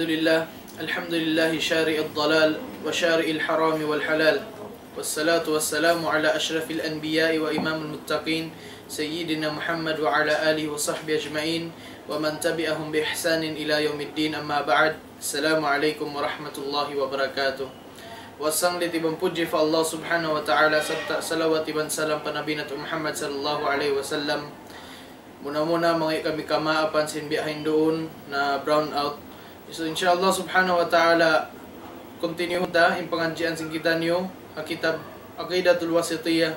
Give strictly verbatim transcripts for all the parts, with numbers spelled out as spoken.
لله. الحمد لله شارع الضلال وشارع الحرام والحلال، والصلاة والسلام على أشرف الأنبياء وإمام المتقين سيدنا محمد وعلى آله وصحبه أجمعين ومن تبعهم بإحسان إلى يوم الدين، أما بعد. السلام عليكم ورحمة الله وبركاته. Wasang litiban puji pa Allah Subhanahu wa Ta'ala, sarta' salawat iban salam pa Nabi natu' Muhammad sallallahu alayhi wasallam. Muna-muna, mangi' kami kamaapan sin biya' ha yan duun na brown out. So, insha Allah Subhanahu wa Ta'ala, continue ta in pangadjian sin kitaniyu ha kitab Aqidatul Wasitiyah,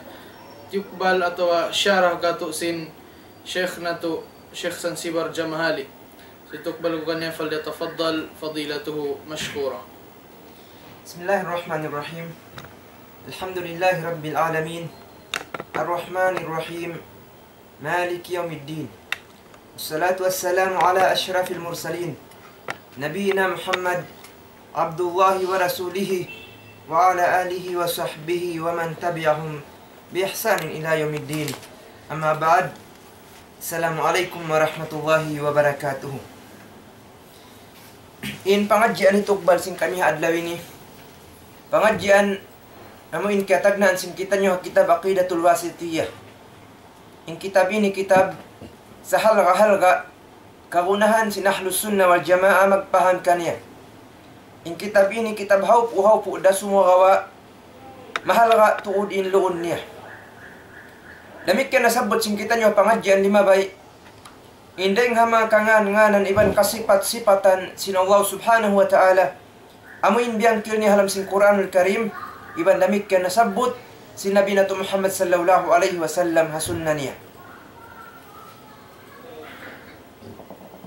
tiyukbal atawa sharah katu' sin Sheikh natu', Sheikh Sansibar Jamahali. Situkbal ku kaniya, فليتفضل فضيلته مشكورا. بسم الله الرحمن الرحيم. الحمد لله رب العالمين. الرحمن الرحيم. مالك يوم الدين. والصلاة والسلام على أشرف المرسلين. نبينا محمد عبد الله ورسوله وعلى آله وصحبه ومن تبعهم بإحسان إلى يوم الدين. أما بعد. السلام عليكم ورحمة الله وبركاته. In pangadjian hitukbal sin kami ha adlaw ini, pangadjian amu in kiyatagnaan sin kitaniyu ha kitab Aqidatul Wasitiyah. In kitab ini kitab sahalga'-halga' kagunahan sin Ahlus Sunnah wal Jamaah magpaham kaniya. In kitab ini kitab haupu'-haupu' da sumagawa' mahalga' tuud in luun niya. Damikkiyan nasabbut sin kitaniyu ha pangadjian limabay in dayng ha manga kangan-nganan iban kasipat-sipatan sin Allah Subhanahu wa Ta'ala, amu in biyangkil niya ha lawm sin Qur'anul Karim, iban damikkiyan nasabbut sin Nabi natu' Muhammad sallallahu alayhi wasallam ha sunna niya.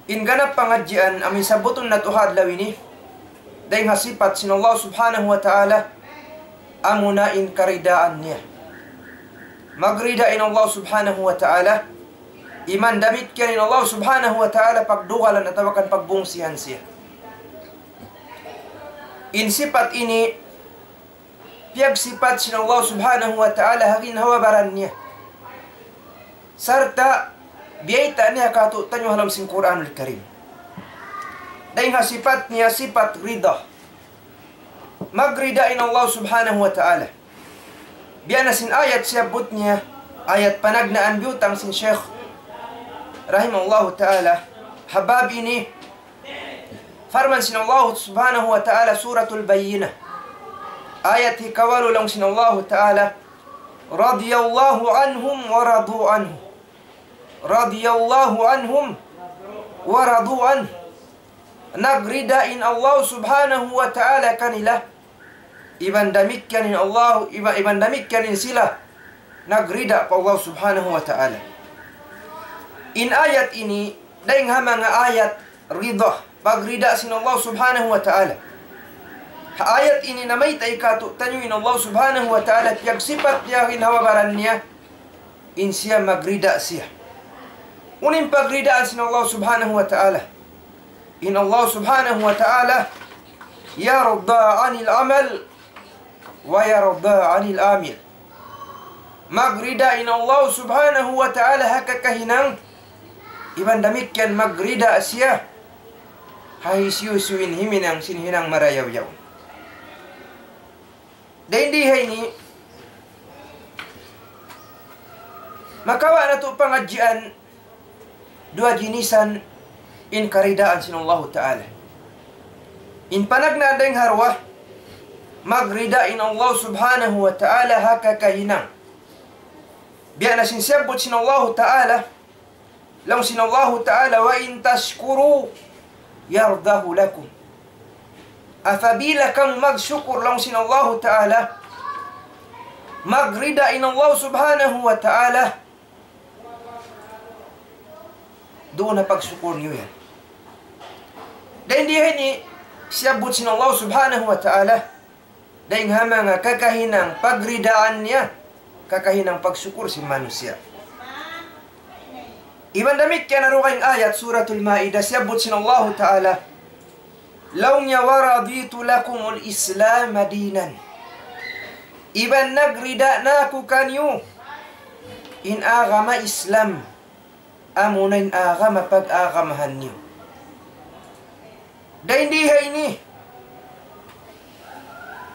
In ganap pangadjian amu in sabbutun natu' ha adlaw ini, dayng ha sipat sin Allah Subhanahu wa Ta'ala, amuna in karidaan niya. Magrida in Allah Subhanahu wa Ta'ala, iban damikkiyan in Allah Subhanahu wa Ta'ala pagdugalan atawa kan pagbungsihan siya. In sipat ini, piyagsipat sin Allah Subhanahu wa Ta'ala ha ginhawa-baran niya. Sarta' biyayta' niya katu'taniyu ha lawm sin Qur'anul Karim. Dayng ha sipat niya, sipat rida. Magrida in Allah Subhanahu wa Ta'ala. Biya' na sin ayat siyabbut niya, ayat panagnaan biyutang sin Sheikh rahimahullahu ta'ala, ha bab ini, parman sin Allah Subhanahu wa Ta'ala, Suratul Bayyinah. Ayat hikawalu, laung sin Allah Ta'ala, رضي الله عنهم ورضوا عنه. رضي الله عنهم ورضوا عنه. Nagrida in Allah Subhanahu wa Ta'ala kanila. Iban damikkiyan in Allah, iban, iban damikkiyan in sila nagrida pa Allah Subhanahu wa Ta'ala. In ayat ini, dayng ha manga ayat rida, pagrida sin Allah Subhanahu wa Ta'ala. Ha ayat ini namayta' katu'taniyu in Allah Subhanahu wa Ta'ala, piyagsipat niya ha ginhawa-baran niya, in siya magrida siya. Unu in pagridaan sin Allah Subhanahu wa Ta'ala? In Allah Subhanahu wa Ta'ala, يرضى عن العمل ويرضى عن العامل. Magrida in Allah Subhanahu wa Ta'ala ha kakahinang, iban damikkiyan magrida siya ha hisiyu-siyu in himinang sin hinang marayaw-yaw. Dayn di ha ini, makawa' natu' pangadjian duwa ginisan in karidaan sin Allahu Ta'ala. In panagnaan dayn ha duwa, magrida in Allah Subhanahu wa Ta'ala ha kakahinang. Biya' na sin siyabbut sin Allahu Ta'ala, laung sin Allahu Ta'ala, وإن تشكروا يرضه لكم. Apabila kamu magsukur, laung sin Allahu Ta'ala, magrida in Allah Subhanahu wa Ta'ala duun ha pagsukur niyu yan. Dayn di ha ini, siyabbut sin Allah Subhanahu wa Ta'ala, dayn ha manga kakahinang pagridaan niya, kakahinang pagsukur sin manusiya'. Iban damikkiyan ha dugaing ayat Suratul Ma'idah, siyabbut sin Allahu Ta'ala, laung niya, ورضيت لكم الإسلام دينا. Iban nagrida na aku kaniyu in agama Islam, amuna in agama pag-agamahan niyu. Dayn di ha ini.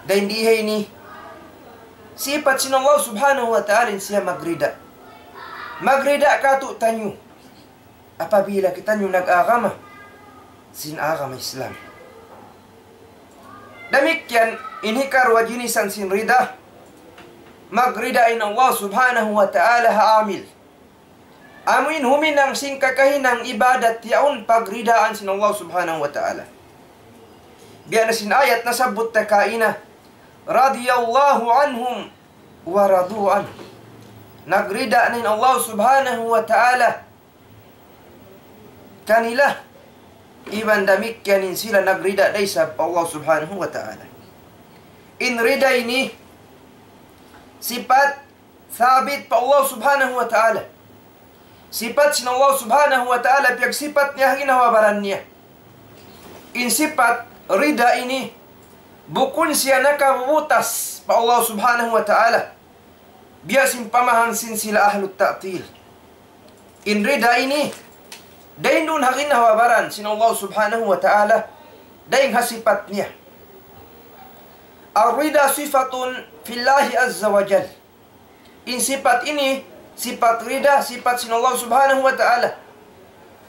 Dayn di ha ini. Sipat sin Allah subhanahu wa ta'ala in siya magrida. Magrida katu'taniyu. Apabila kitaniyu nag-agama sin agama Islam. Damikkiyan in hikaruwa jinisan sin rida. Magrida in Allah subhanahu wa ta'ala ha amil. Amu in huminang sin kakahinang ibadat yaun pagridaan sin Allah subhanahu wa ta'ala. Biya' na sin ayat nasabbut ta kaina, رضي الله عنهم ورضوا عنه. Nagrida na in Allah subhanahu wa ta'ala kanila, iban damikkiyan in sila nagrida da isab pa Allah subhanahu wa ta'ala. In rida ini sipat sabit pa Allah subhanahu wa ta'ala. Sipat sin Allah subhanahu wa ta'ala piyagsipat niya ha ginhawa-baran niya. In sipat rida ini bukun siya nakabubutas pa Allah subhanahu wa ta'ala. Biya' sin pamaham sin sila ahlut ta'til. In rida ini, dayn duun ha ginhawa-baran sin Allah subhanahu wa ta'ala, dayn ha sipat niya. الرضا صفة في الله عز وجل. In sipat ini, sipat rida, sipat sin Allah subhanahu wa ta'ala.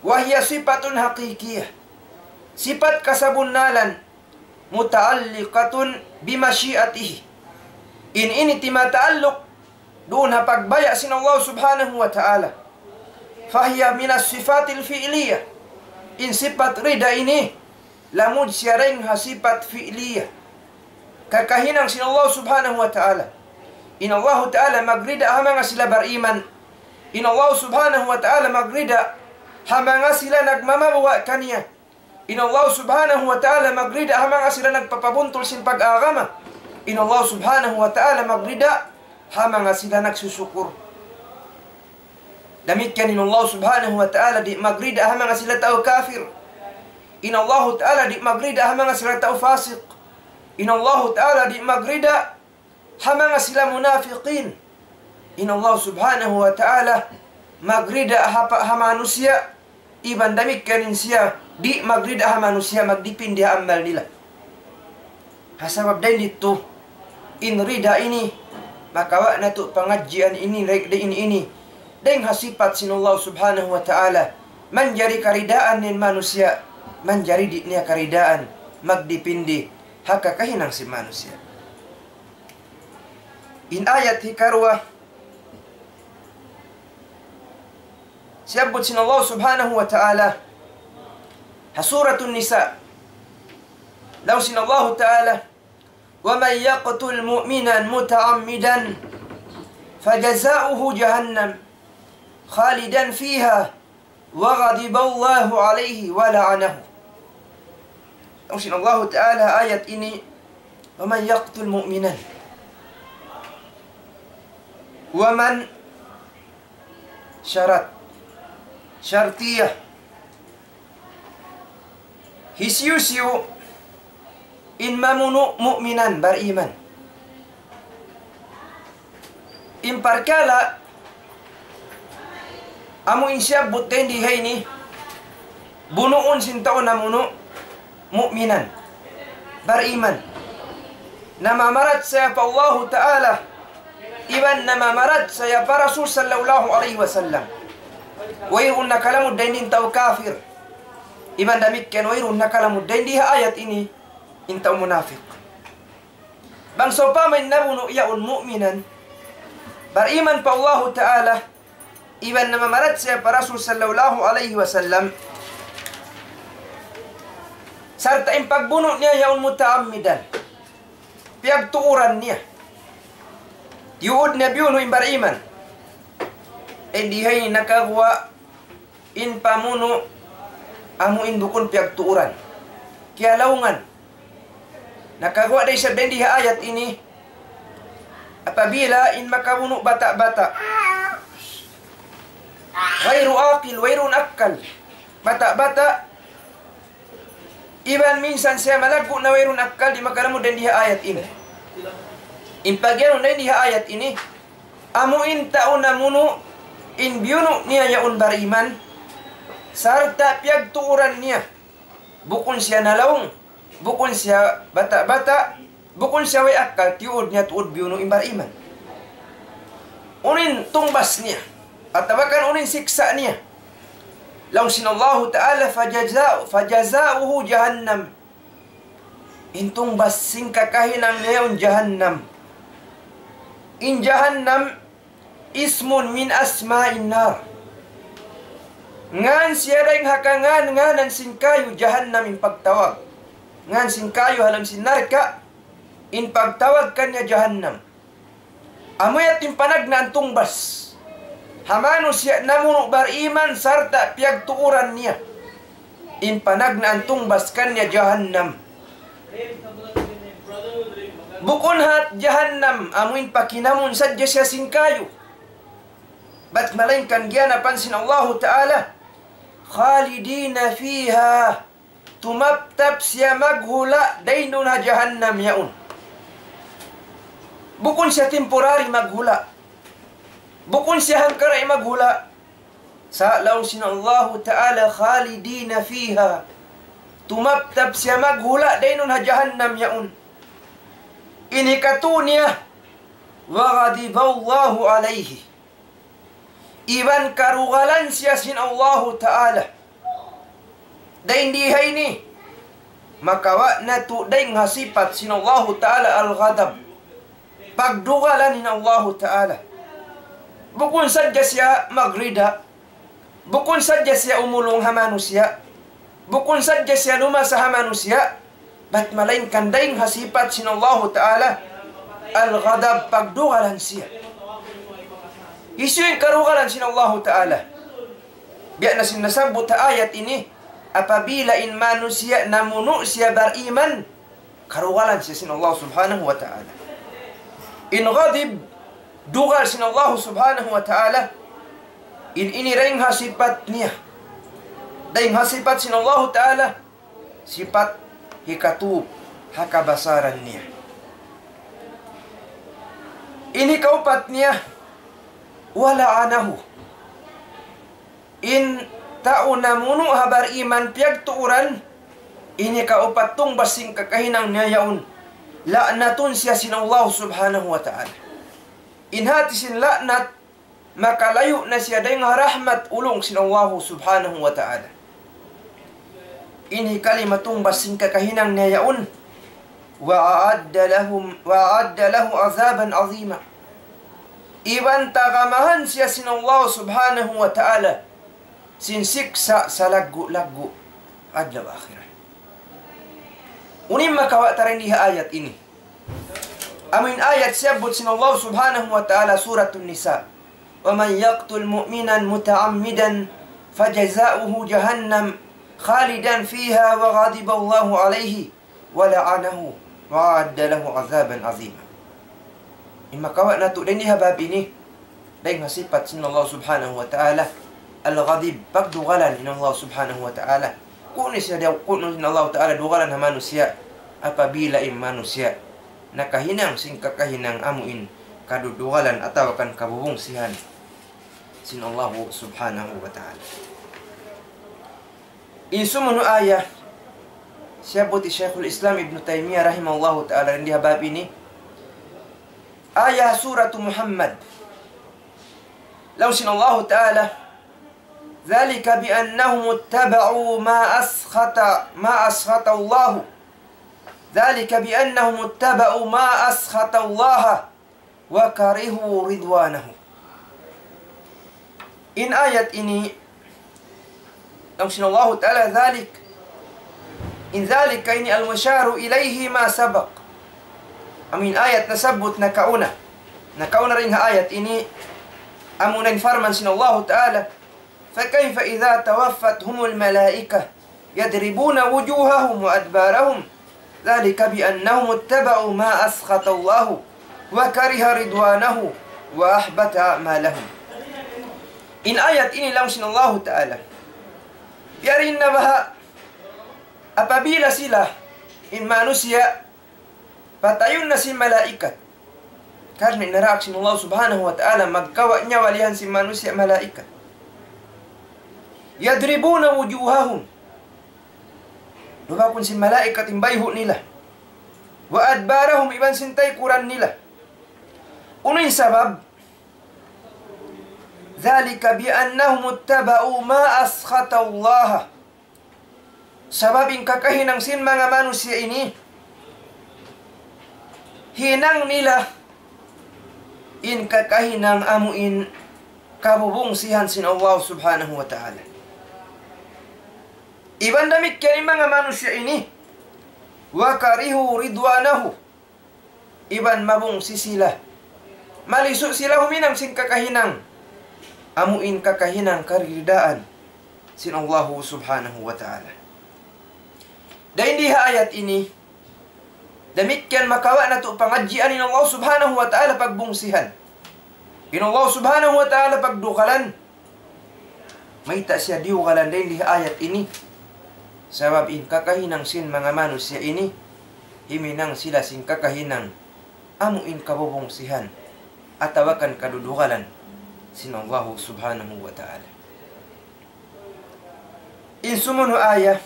وهي صفة حقيقية. Sipat kasabunnalan, متعلقة بمشيئته. In ini timataalluq duun ha pagbaya' sin Allah subhanahu wa ta'ala. فهي من الصفات الفعلية. In sipat rida ini, lamud siya dayn ha sipat fi'liya. Kakahinang sin Allah subhanahu wa ta'ala. In Allah ta'ala magrida ha manga sila bariman. In Allah subhanahu wa ta'ala magrida ha manga sila nagmamabuga' kaniya. In Allah subhanahu wa ta'ala magrida ha manga sila nagpapabuntul sin pag-agama. In Allah subhanahu wa ta'ala magrida ha manga sila nagsusukur. Damikkiyan in Allah subhanahu wa ta'ala di' magrida ha manga sila tau kafir. In Allah ta'ala di' magrida ha manga sila tau fasiq. In Allah ta'ala di' magrida ha manga sila munafiqin. In Allah subhanahu wa ta'ala magrida ha pa-, ha manusiya', iban damikkiyan in siya di' magrida ha manusiya', magdipindi ha amal nila. Ha sabab dayn ditu, in rida ini, makawa' natu' pangadjian ini, dayn ini, dayn ha sipat sin Allah subhanahu wa ta'ala, manjari karidaan in manusiya', manjari di' niya karidaan, magdipindi ha kakahinang sin manusiya'. In ayat hikaruwa, siyabbut sin Allah subhanahu wa ta'ala ha Suratun Nisa. Laung sin Allah ta'ala, ومن يقتل مؤمنا متعمدا فجزاؤه جهنم خالدا فيها وغضب الله عليه ولعنه. Laung sin Allahu ta'ala ayat ini, ومن يقتل مؤمنا. ومن syarat. Syartiyah. Hisiyu-siyu in mamunu' mu'minan, bariman. In parkala' amu in siyabbut dayn di ha ini, bunuun sin tau namunu' mu'minan, bariman. Namamarachaya pa Allahu Ta'ala, iban namamarachaya pa Rasul sallallahu alayhi wasallam. Wayruun nakalamud dayn di in tau kafir. Iban damikkiyan wayruun nakalamud dayn di ha ayat ini in tau munafiq. Bang sawpama in nabunu' yaun mu'minan, bariman pa Allahu Ta'ala, iban namamarachaya pa Rasul sallallahu alayhi wasallam, sarta' in pagbunu' niya yaun mutaammidan, piyagtuuran niya. Tiyuud niya biyunu' in bariman. Eh, di ha ini nakaguwa' in pamunu' amu in bukun piyagtuuran. Kiyalaungan. Nakaguwa' da isab dayn di ha ayat ini, apabila in makabunu' bata'-bata', ghayru aqil, wayruun akkal, bata'-bata', iban minsan siya malaggu' na wayruun akkal, di' makalamud dayn di ha ayat ini. In pagiyanun dayn di ha ayat ini, amu in tau namunu' in biyunu' niya yaun bariman, sarta' piyagtuuran niya. bukun siya nalaung, bukun siya bata'-bata', bukun siya way akkal, tiyuud niya tuud biyunu' in bariman. Unu in tungbas niya, atawa kan unu in siksa' niya. Laung sin Allahu Ta'ala, فجزاء-، فجزاؤه جهنم. In tungbas sin kakahinang niya yaun jahannam. In jahannam, اسم من أسماء النار. Ngan siya dayn ha kangan-nganan sin kayu jahannam in pagtawag. Ngan sin kayu ha lawm sin narka', in pagtawag kaniya jahannam. Amu yadtu in panagnaan tungbas ha manusiya' namunu' bariman sarta' piyagtuuran niya. In panagnaan tungbas kaniya jahannam. Bukun hat jahannam, amu in pakinamun sadja siya sin kayu. Bat malaingkan giyanapan sin Allahu Ta'ala, خالدين فيها. Tumaptap siya maghula' dayn duun ha jahannam yaun. Bukun siya temporary maghula'. Bukun siya hangkaray maghula'. Sa' laung sin Allahu Ta'ala, خالدين فيها. Tumaptap siya maghula' dayn duun ha jahannam yaun. In hikatu niya, وغضب الله عليه. Iban karugalan siya sin Allahu Ta'ala. Dayn di ha ini, makawa' natu' dayn ha sipat sin Allahu Ta'ala al-ghadab. Pagdugalan in Allahu Ta'ala. Bukun sadja siya magrida, bukun sadja siya umulung ha manusiya', bukun sadja siya lumasa ha manusiya', bat malaingkan dayn ha sipat sin Allahu Ta'ala, al-ghadab, pagdugalan siya. Hisiyu in karugalan sin Allahu Ta'ala? Biya' na sin nasabbut ha ayat ini, apabila in manusiya' namunu' siya bariman, karugalan siya sin Allah Subhanahu wa Ta'ala. In ghadib, dugal sin Allah Subhanahu wa Ta'ala, in ini dayn ha sipat niya. Dayn ha sipat sin Allah Ta'ala, sipat hikatu ha kabasaran niya. In hikaupat niya, ولعنه. In tau namunu' ha bariman piyagtuuran, in hikaupat tungbas sin kakahinang niya yaun, la'natun siya sin Allah Subhanahu wa Ta'ala. In hati sin la'nat, makalayu' na siya dayn ha rahmat ulung sin Allah Subhanahu wa Ta'ala. In hikalima tungbas sin kakahinang niya yaun, وأعد لهم، وأعد له عذابا عظيما. Iban tagamahan siya sin Allah Subhanahu wa Ta'ala sin siksa' salaggu'-laggu' adlaw akhirat. Unu in makawa' ta dayn di ha ayat ini? Amu in ayat siyabbut sin Allah Subhanahu wa Ta'ala, Suratun Nisa, ومن يقتل مؤمنا متعمدا فجزاؤه جهنم خالدا فيها وغضب الله عليه ولعنه وأعد له عذابا عظيما. In makawa' natu' dayn di ha bab ini, dayn ha sipat sin Allah Subhanahu wa Ta'ala, al-ghadib, pagdugalan in Allah Subhanahu wa Ta'ala. Kunu' siya daw, kunu' sin Allah Ta'ala dugalan ha manusiya', apabila in manusiya' nakahinang sin kakahinang amu in kadudugalan atawa kan kabubungsihan sin Allah Subhanahu wa Ta'ala. In sumunu' ayat, siyabbut hi Shaykhul Islam Ibn Taymiyyah rahimahullahu ta'ala dayn di ha bab ini, ayat Suratu Muhammad. Laung sin Allahu Ta'ala, ذلك بأنهم اتبعوا ما أسخط، ما أسخط الله. ذلك بأنهم اتبعوا ما أسخط الله وكرهوا رضوانه. In ayat ini, laung sin Allahu Ta'ala, ذلك. In ذلك ini المشار إليه ما سبق. Amu in ayat nasabbut nakauna. Nakauna dayn ha ayat ini, amu na in parman sin Allahu Ta'ala, فكيف إذا توفتهم الملائكة يضربون وجوههم وأدبارهم ذلك بأنهم اتبعوا ما أسخط الله وكره رضوانه وأحبط أعمالهم. In ayat ini laung sin Allahu Ta'ala, yari na baha' apabila sila in manusiya' patayun na sin malaikat. Karna' in naraak sin Allah Subhanahu wa Ta'ala magkawa' nyawa lihan sin manusiya' malaikat. يضربون وجوههم. Dumagun sin malaikat in bayhu' nila. وأدبارهم, iban sin taykuran nila. Unu in sabab? ذلك بأنهم اتبعوا ما أسخط الله. Sabab in kakahinang sin manga manusiya' ini, hinang nila in kakahinang amu in kabubungsihan sin Allah Subhanahu wa Ta'ala. Iban damikkiyan in manga manusiya' ini, وكرهوا رضوانه. Iban mabungsi sila. Malisu' sila huminang sin kakahinang. Amu in kakahinang kariridaan sin Allahu Subhanahu wa Ta'ala. Dayn di ha ayat ini, damikkiyan makawa' natu' pangadjian in Allah Subhanahu wa Ta'ala pagbungsihan. In Allah Subhanahu wa Ta'ala pagdugalan. Mayta' siya diyugalan dayn di ha ayat ini? Sabab in kakahinang sin manga manusiya' ini, himinang sila sin kakahinang amu in kabubungsihan atawa kan kadudugalan sin Allahu Subhanahu wa Ta'ala. In sumunu' ayat,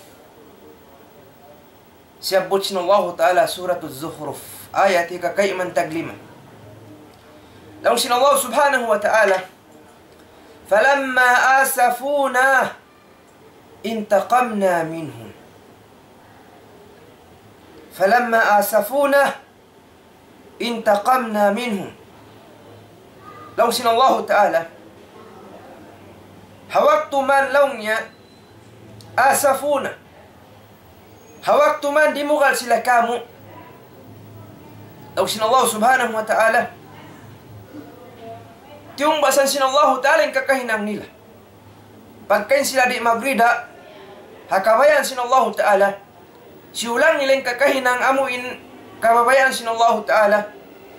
siyabbut sin Allahu Ta'ala Suratul Zukhruf, ayat hikakayman taglima. Laung sin Allah Subhanahu wa Ta'ala, فلما آسفونا انتقمنا منهم. فلما آسفونا انتقمنا منهم. Laung sin Allahu Ta'ala, ha waktu man laung niya, آسفونا. Ha waktu man dimugal sila kāmu'. Laung sin Allah Subhanahu wa Ta'ala, tiyungbasan sin Allahu Ta'ala in kakahinang nila. Pagka in sila di' magrida ha kabayaan sin Allahu Ta'ala, siyulang nila in kakahinang amu in kabayaan sin Allahu Ta'ala,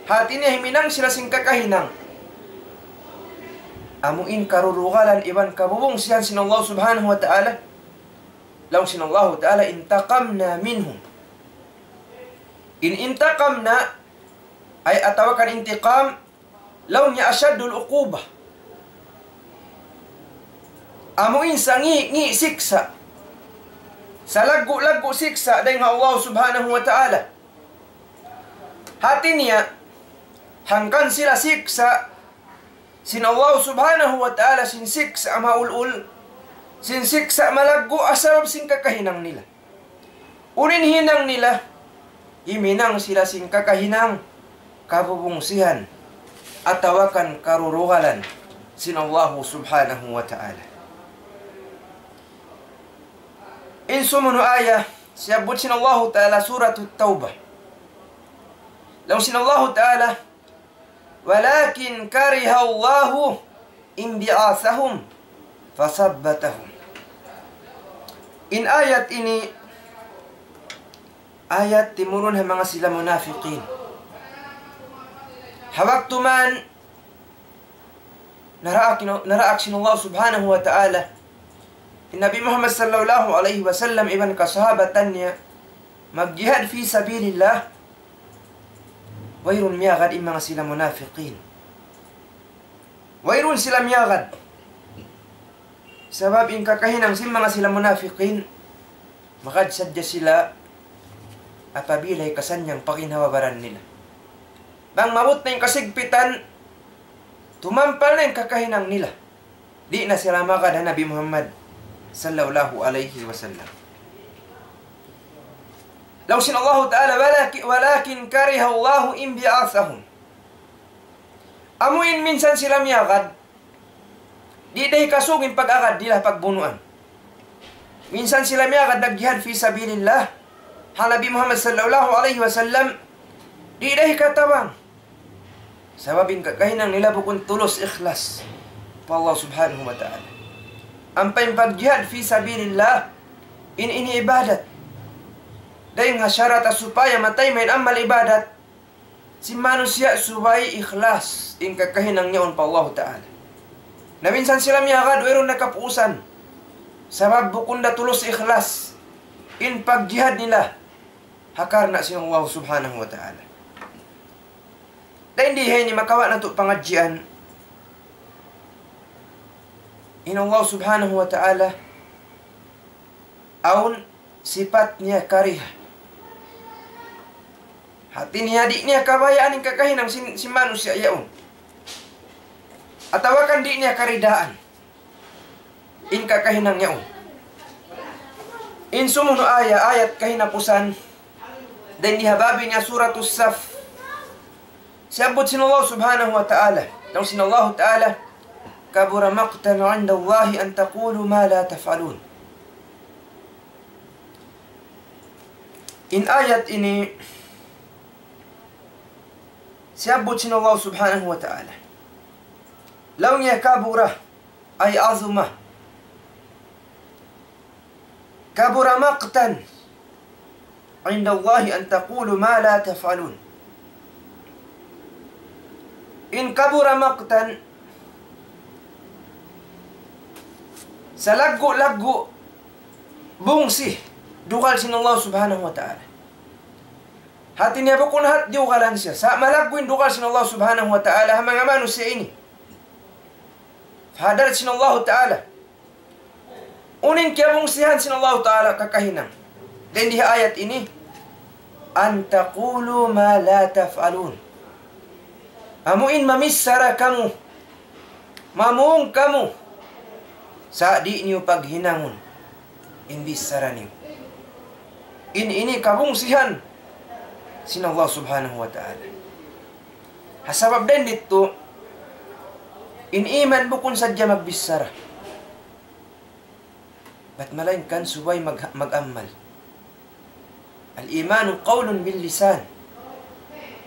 hāti niya himinang sila sin kakahinang amu in karurugalan iban kabubungsihan sin Allah Subhanahu wa Ta'ala. Laung sin Allahu Ta'ala, انتقمنا منهم. In انتقمنا, ay atawa kan intiqam, laung niya أشد العقوبة. Amu in sangi'-ngi' siksa'. Salaggu'-laggu' siksa' dayn ha Allah Subhanahu wa Ta'ala. Hāti niya, hangkan sila siksa' sin Allah Subhanahu wa Ta'ala sin siksa' maul-ul, sin siksa' malaggu' sabab sin kakahinang nila. Unu in hinang nila, himinang sila sin kakahinang kabubungsihan atawa kan karurugalan sin Allahu Subhanahu wa Ta'ala. In sumunu' ayat, siyabbut sin Allahu Ta'ala Suratut Tawbah. Laung sin Allahu Ta'ala, ولكن كره الله انبعاثهم فثبطهم. In ayat ini, ayat timurun ha manga sila munafiqin. Ha waktu man naraak, naraak sin Allah Subhanahu wa Ta'ala in Nabi Muhammad sallallahu alayhi wasallam iban kasahabatan niya magjihad fi sabilillah, wayruun miyagad in manga sila munafiqin. Wayruun sila miyagad. Sabab in kakahinang sin manga sila munafiqin, magad sadja sila apabila hikasannyang pa ginhawa-baran nila. Bang maabut na in kasigpitan, tumampal na in kakahinang nila. Di' na sila magad ha Nabi Muhammad sallallahu alayhi wasallam. Laung sin Allahu Ta'ala, ولكن، ولكن كره الله انبعاثهم. Amu in minsan sila miyagad, di' da hikasug in pag-agad nila pagbunuan. Minsan sila miyagad nagjihad fi sabilillah ha Nabi Muhammad sallallahu alayhi wasallam, di' da hikatabang. Sabab in kakahinang nila bukun tulus ikhlas pa Allah Subhanahu wa Ta'ala. Ampa in pagjihad fi sabilillah, in ini ibadat. Dayn ha sharat supaya matay mayan amal ibadat sin manusiya' subay ikhlas in kakahinang niya awn pa Allahu Ta'ala. Na minsan sila miyagad, wayruun na kapuusan. Sabab bukun da tulus ikhlas in pagjihad nila ha karna' sin Allah Subhanahu wa Ta'ala. Dayn di ha ini makawa' natu' pangadjian. In Allah Subhanahu wa Ta'ala awn sipat niya kariha. Hati niya di' niya kabayaan in kakahinang sin, sin manusiya' yaun. Atawa kan di' niya karidaan in kakahinang yaun. In sumunu' aya, ayat kahinapusan, dayn di ha bab ini Suratus Saff. Siyabbut sin Allah Subhanahu wa Ta'ala, laung sin Allah Ta'ala, كبر مقتا عند الله أن تقولوا ما لا تفعلون. In ayat ini, siyabbut sin Allah Subhanahu wa Ta'ala. Laung niya kabura, ay azuma. كبر مقتا عند الله أن تقولوا ما لا تفعلون. In kabura maqtan, salaggu'-laggu' bungsi dugal sin Allah Subhanahu wa Ta'ala. Hati niya bukun hat dugalan siya. Sa' malaggu' in dugal sin Allah Subhanahu wa Ta'ala ha manga manusiya' ini. Ha hadarat sin Allah Ta'ala. Unu in kiyabungsihan sin Allah Ta'ala kakahinang? Dayn di ha ayat ini, أن تقولوا ما لا تفعلون. Amu in mamichara kamu, mamung kamu, sa' di' niyu paghinangun in bichara niyu. In ini kabungsihan sin Allah Subhanahu wa Ta'ala. Ha sabab dayn didtu, in iman bukun sadja magbichara. Bat malaingkan subay mag-, mag-amal. الإيمان قول باللسان.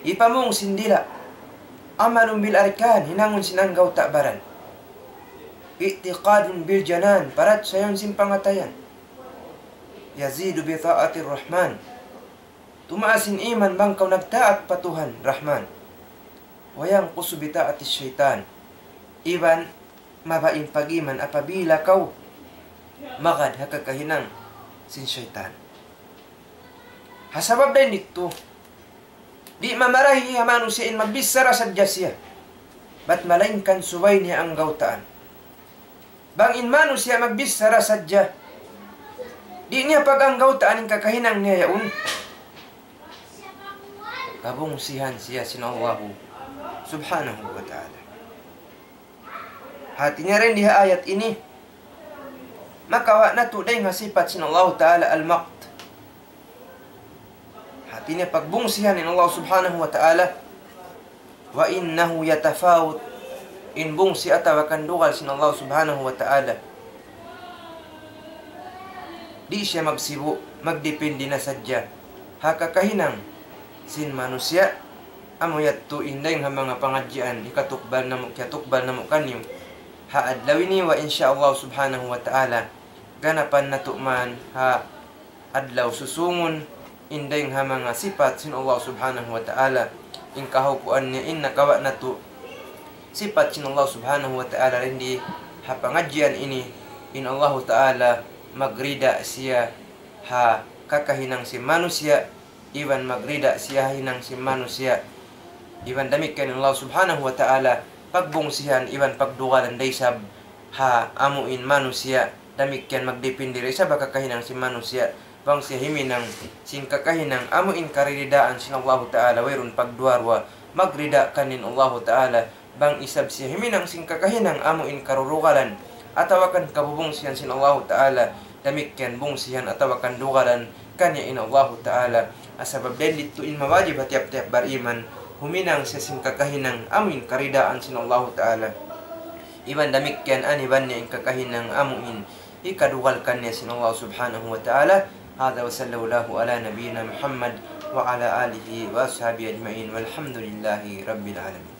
Hipamung sin dila'. عمل بالأركان, hinangun sin anggawta' baran. اعتقاد بالجنان, parachayahun sin pangatayan. يزيد بطاعة الرحمن. Tumaas in iman bang kaw nagtaat pa Tuhan Rahman. وينقص بطاعة الشيطان. Iban mababa' in pag-iman apabila kaw magad ha kakahinang sin saytan. Ha sabab dayn didtu, di' mamarahi ha manusiya' in magbichara sadja siya. Bat malaingkan subay niya anggawtaan. Bang in manusiya' magbichara sadja, di' niya pag-anggawtaan in kakahinang niya yaun, kabungsihan siya sin Allahu Subhanahu wa Ta'ala. Hati niya dayn di ha ayat ini, makawa' natu' dayn ha sipat sin Allahu Ta'ala al-maqt. Hati niya pagbungsihan in Allah Subhanahu wa Ta'ala. وإنه يتفاوت. In bungsi atawa kan dugal sin Allah Subhanahu wa Ta'ala, di' siya magsibu', magdipindi na sadja ha kakahinang sin manusiya'. Amu yadtu in dayng ha manga pangadjian hikatukbal namu', kiyatukbal namu' kaniyu ha adlaw ini, wa insya Allah Subhanahu wa Ta'ala ganapan natu' man ha adlaw susungun in dayng ha manga sipat sin Allah Subhanahu wa Ta'ala. In kahaupuan niya in nakawa' natu' sipat sin Allah Subhanahu wa Ta'ala dayn di ha pangadjian ini, in Allahu Ta'ala magrida siya ha kakahinang sin manusiya', iban magrida siya ha hinang sin manusiya'. Iban damikkiyan in Allah Subhanahu wa Ta'ala pagbungsihan iban pagdugalan da isab ha amu in manusiya', damikkiyan magdipindi da isab ha kakahinang sin manusiya'. Bang siya himinang sin kakahinang amu in kariridaan sin Allahu Ta'ala, wayruun pagduwa-ruwa, magrida kaniya in Allahu Ta'ala. Bang isab siya himinang sin kakahinang amu in karurugalan atawa kan kabubungsihan sin Allahu Ta'ala, damikkiyan bungsihan atawa kan dugalan kaniya in Allahu Ta'ala. Ha sabab dayn didtu in mawajib ha tiyap-tiyap bariman, huminang siya sin kakahinang amu in karidaan sin Allahu Ta'ala. Iban damikkiyan aniban niya in kakahinang amu in hikadugal kaniya sin Allah Subhanahu wa Ta'ala. هذا وصلى الله على نبينا محمد وعلى آله وأصحابه أجمعين والحمد لله رب العالمين.